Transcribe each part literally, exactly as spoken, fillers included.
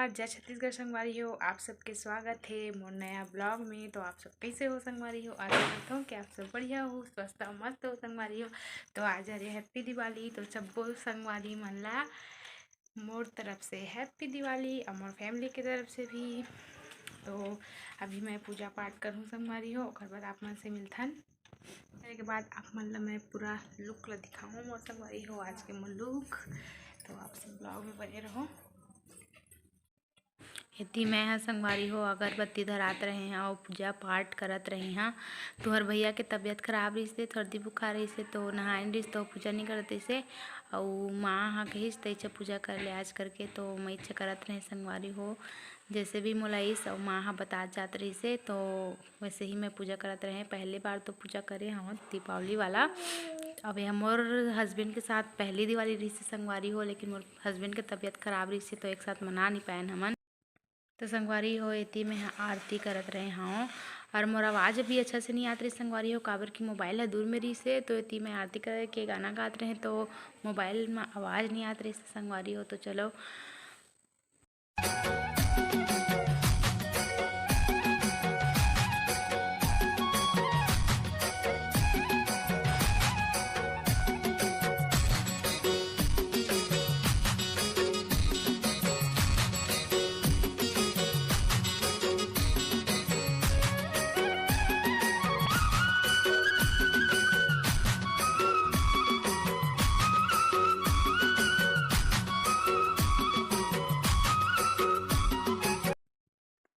जय छत्तीसगढ़ संगवारी हो, आप सबके स्वागत हे मोर नया vlog में। तो आप सब कैसे हो संगवारी हो? आशा करता हूँ कि आप सब बढ़िया हो, स्वस्थ हो, मस्त हो संगवारी हो। तो आज हरे Happy Diwali, तो सब्बो संगवारी मन ला मोर तरफ से Happy Diwali और मोर family के तरफ से भी। तो अभी मैं पूजा पाठ करूँ संगवारी हो, ओकर बाद आप मन से मिलथन। करे के बाद आप मन ला मैं पूरा look ला दिखाऊँ मोर संगवारी हो, आज के मोर look। तो आप सब vlog में बने रहो। एती मैं ह संगवारी हो अगरबत्ती धरात रहे हंव अउ पूजा पाठ करत रहे हंव। तुहर भैया के तबीयत खराब रहिसे, सर्दी बुखार रहिसे, तो नहाए नइ रहिस, तो पूजा नइ करत रहिसे। अउ माँ ह कहिस, "तैं पूजा कर ले आज" करके, तो मैं इच्छा करत रहे संगवारी हो, जैसे भी मोला आइस अउ माँ ह बतात जात रहिसे, तो वैसे ही मैं पूजा करत रहे। पहली बार तो पूजा करे हंव दीपावली वाला। अब ये मोर husband के साथ पहली दिवाली रहिसे संगवारी हो, लेकिन मोर husband के तबीयत खराब रहिसे, तो एक साथ मना नइ पाएन हमन। तो संगवारी हो, एती मैं ह आरती करत रहे हंव अउ मोर आवाज भी अच्छा से नइ आत रहिस संगवारी हो, काबर कि mobile ह दूर में रहिसे। तो एती मैं आरती करके गाना गात रहे, तो mobile में आवाज नइ आत रहिस संगवारी हो। तो चलो,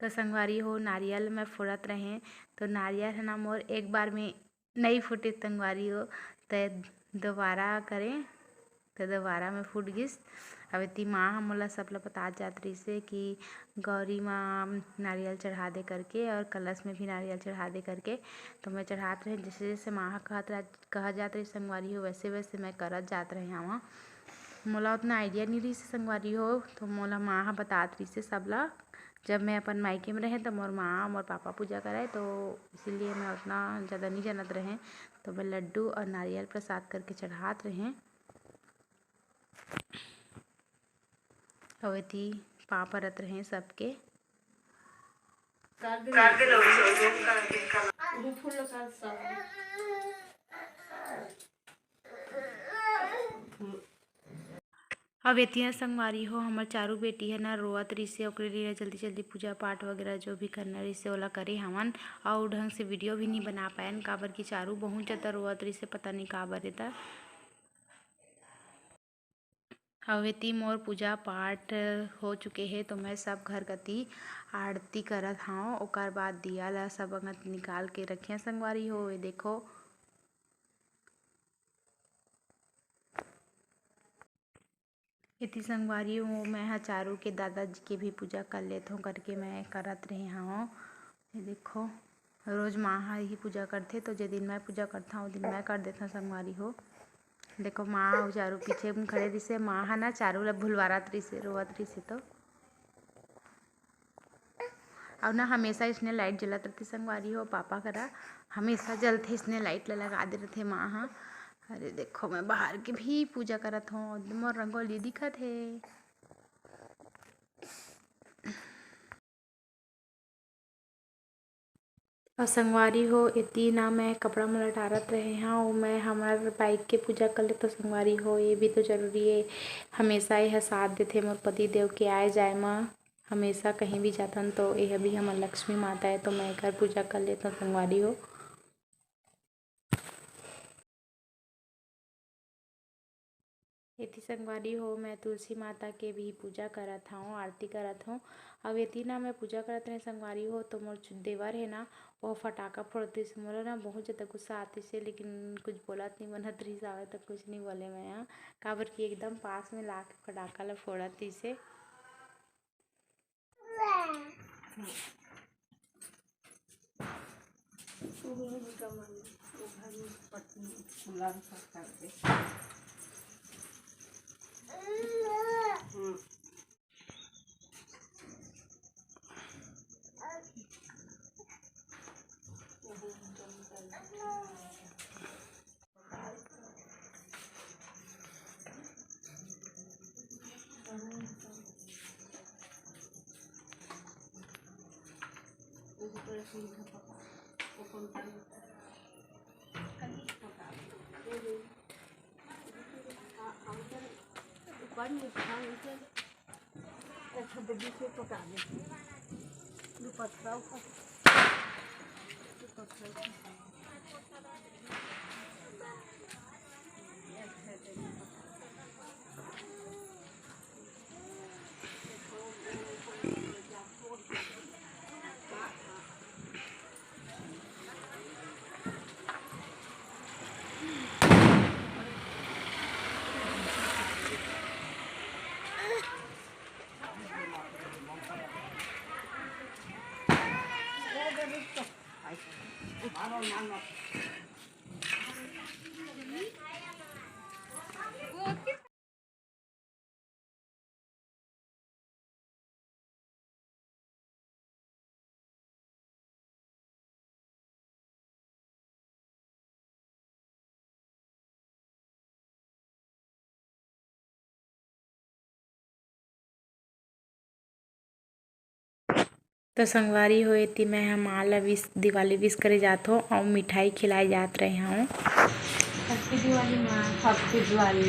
तो संगवारी हो, नारियल मैं फोड़त रहें, तो नारियल है ना मोर एक बार में नइ फूटे संगवारी हो, तो दोबारा करें, तो दोबारा में फूट गिस। अब एती माँ ह मोला सब ल बतात जात रहिसे कि गौरी माँ नारियल चढ़ा दे करके अउ कलश में भी नारियल चढ़ा दे करके। तो मैं चढ़ात रहें, जैसे जैसे माँ ह कहत रह-, कहा जात रहिस संगवारी हो, वैसे वैसे मैं करत जात रहे हंव। मोला उतना idea नइ रहिसे संगवारी हो, तो मोला माँ ह बतात रहिसे सब ला। जब मैं अपन मायके में रहें, तो मोर माँ, मोर पापा पूजा करय, तो इसीलिए मैं उतना ज़्यादा नइ जानत रहें। तो मैं लड्डू अउ नारियल प्रसाद करके चढ़ात रहें। अउ एती पाँव परत रहें सबके। अब एती ना संगवारी हो, हमर चारू बेटी है ना रोवत रहिसे, ओकरे लिए जल्दी जल्दी पूजा पाठ वगैरह जो भी करना रहिसे, ओला करे हवन। अउ ढंग से video भी नइ बना पाएन, काबर कि चारू बहुत ज़्यादा रोवत रहिसे, पता नइ काबर एता। अउ एती मोर पूजा पाठ हो चुके हे, तो मैं सब घर कती आरती करत हंव। ओकर बाद दिया ला सब अंगत निकाल के रखें संगवारी हो। ये देखो, एती संगवारी हो, मैं ह चारू के दादाजी के भी पूजा कर लेथों करके मैं करत रहे हंव। ये देखो, रोज माँ ह ही पूजा करथे, तो जे दिन मैं पूजा करथंव, ओ दिन मैं कर देथंव संगवारी हो। देखो, माँ अउ चारू पीछे में खड़े रहिसे। माँ ह ना चारू ला भुलवारत रहिसे, रोवत रहिसे तो। अउ ना हमेशा इसने light जलत रहिथे संगवारी हो, पापा करा हमेशा जलथे इसने light ला लगा दे रहिथे माँ ह। अरे देखो, मैं बाहर के भी पूजा करत हंव, मोर रंगोली दिखत हे। अउ संगवारी हो, एती ना मैं कपड़ा मन ला टारत रहे हंव, अउ मैं हमर bike के पूजा कर लेथंव संगवारी हो, ये भी तो जरूरी हे। हमेशा ये ह साथ देथे मोर पति देव के आए जाए म, हमेशा कहीं भी जाथन तो ये भी हमर लक्ष्मी माता हे, तो मैं एकर पूजा कर लेथंव संगवारी हो। एती संगवारी हो, मैं तुलसी माता के भी पूजा करत हंव, आरती करत हंव। अउ एती ना मैं पूजा करत रहें संगवारी हो, तो मोर छु-, देवर हे ना, वो फटाका फोड़तिस। मोला ना बहुत ज़्यादा गुस्सा आतिस हे, लेकिन कुछ बोलत नइ बनत रहिस हवय, तो कुछ नइ बोले मैं ह, काबर कि एकदम पास में लाके फटाका ला फोड़तिस हे। तो संगवारी हो, एती मैं ह माँ ला विश, दिवाली विश करे जात हो अउ मिठाई खिलाए जात रहे हूँ। Happy Diwali माँ। Happy Diwali।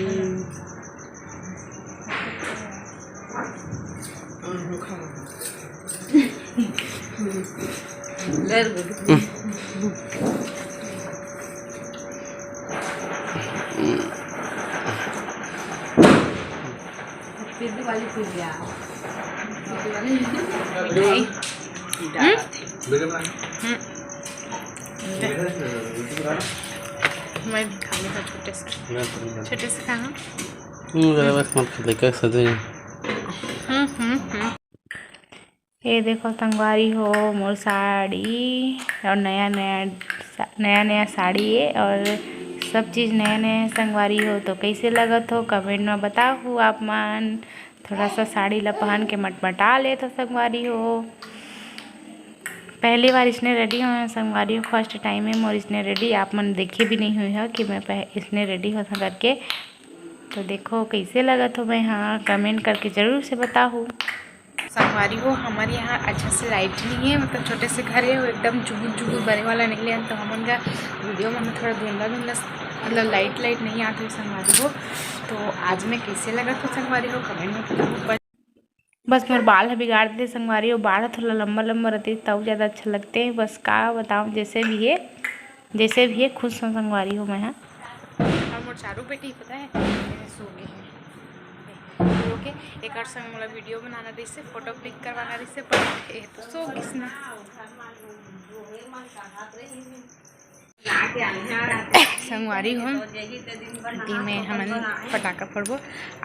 फिर दिवाली पूजा। फिर दिवाली। मिठाई। हम्म? हम्म। मैं भी खा लेता छोटे से। छोटे से खाना। हम्म, जरा बस मत खा ले, कैसे दे? हम्म, हम्म, हम्म। ये देखो संगवारी हो, मोर साड़ी और नया नया सा-, नया नया साड़ी है और सब चीज़ नया नया है संगवारी हो। तो कैसे लगत हो, comment में बताहू आप मन। थोड़ा सा साड़ी ला पहन के मटमटा ले तो संगवारी हो। पहली बार इसने ready होए हैं संगवारी हो, first time है मोर इसने ready। आप मन देखे भी नहीं हुए हो कि मैं पह-, इसने ready होता करके। तो देखो कैसे लगत हो मैं, हाँ, comment करके ज़रूर से बताहू। संगवारी हो, हमारे यहाँ अच्छा से light नहीं है, मतलब छोटे से घर है, वो एकदम जुगुर जुगुर बरे वाला नहीं है, तो हमन का video में थोड़ा धुंधला धुंधला, मतलब light light नहीं आते संगवारी हो। तो आज मैं कैसे लगत हो संगवारी हो, comment में बताहू। बस मोर बाल ह बिगाड़ देते संगवारी हो, बाल ह थोड़ा लंबा लंबा रहते तब ज़्यादा अच्छा लगते हैं। बस का बताऊँ, जैसे भी है, जैसे भी है, खुश हूँ संगवारी हो मैं ह। और मोर चारू बेटी पता है, सो गए हैं। ओके, एक संग मोला video बनाना रहिसे, photo click करवाना रहिसे, पर ये तो सो गिस ना। संगवारी हो, एती में हमन पटाखा फोड़बो।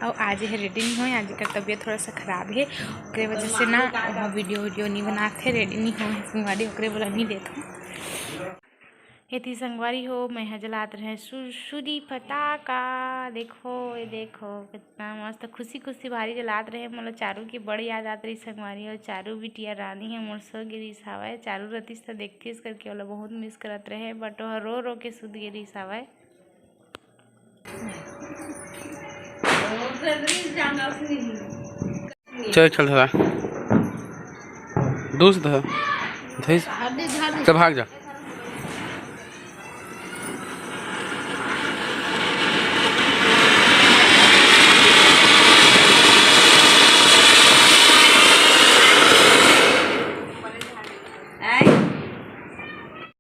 अउ आज हे ready नहीं होए, आज कर तबीयत थोड़ा सा खराब है, ओकरे वजह से ना वहाँ video video नहीं बनात हे, ready नहीं होए संगवारी, ओकरे बोला नहीं देत हूँ। एती संगवारी हो, मैं ह जलात रहे सु-, सुरी फटाका। देखो, ये देखो, कितना मस्त खुशी खुशी भारी जलात रहे। मोला चारू की बड़ याद आत रही संगवारी हो। चारू बिटिया रानी है मोर, सो गे रिहिस हावय। चारू रतिस त देखतिस करके ओला बहुत miss करत रहे, but ओह रो रो के सुत गे रिहिस हावय। चल, चल, धरा। दूर से धरा। धइस। चल, भाग जा।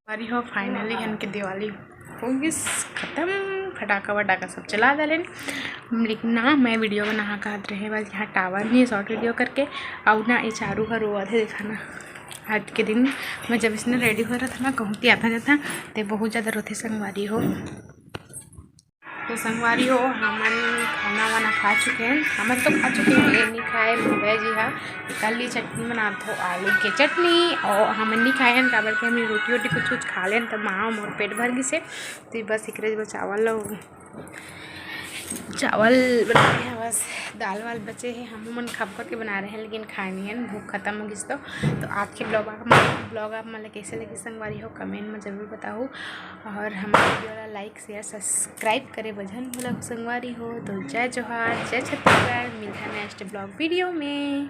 संगवारी हो, finally हमन के दिवाली हो गिस खतम। फटाका वटाका सब चला डालेन, लेकिन ना, मैं video बनाहा कहत रहे, बस यहाँ tower नहीं है short video करके। अउ ना, ये चारू ह रोवत हे, देखा ना, आज के दिन मैं जब इसने ready हो रहा था ना, कहूँ ती आता जाता, ते बहुत ज़्यादा रोथे संगवारी हो। तो संगवारी हो, हमन खाना वाना खा चुके हैं। हमन तो खा चुके हैं, ये नहीं खाए, भैया जी हा कल ही चटनी बनात हो, आलू के चटनी, और हमन नहीं खाए हैं, काबर के हमन रोटी वोटी कुछ कुछ खा लेन, तब माँ मोर पेट भर गिसे। तो बस एकरे बर चावल लो, चावल बनाए हैं, बस दाल वाल बचे हैं, हम मन खप खप के बना रहे हैं, लेकिन खाए नहीं है, भूख खत्म हो गिस। तो, तो आज के vlog आप, vlog आप मन ला कैसे लगी संगवारी हो, comment में जरूर बताओ, और हमारे video ला like, share, subscribe करे बर झन भूलव संगवारी हो। तो जय जोहार, जय छत्तीसगढ़, मिलता next vlog video में।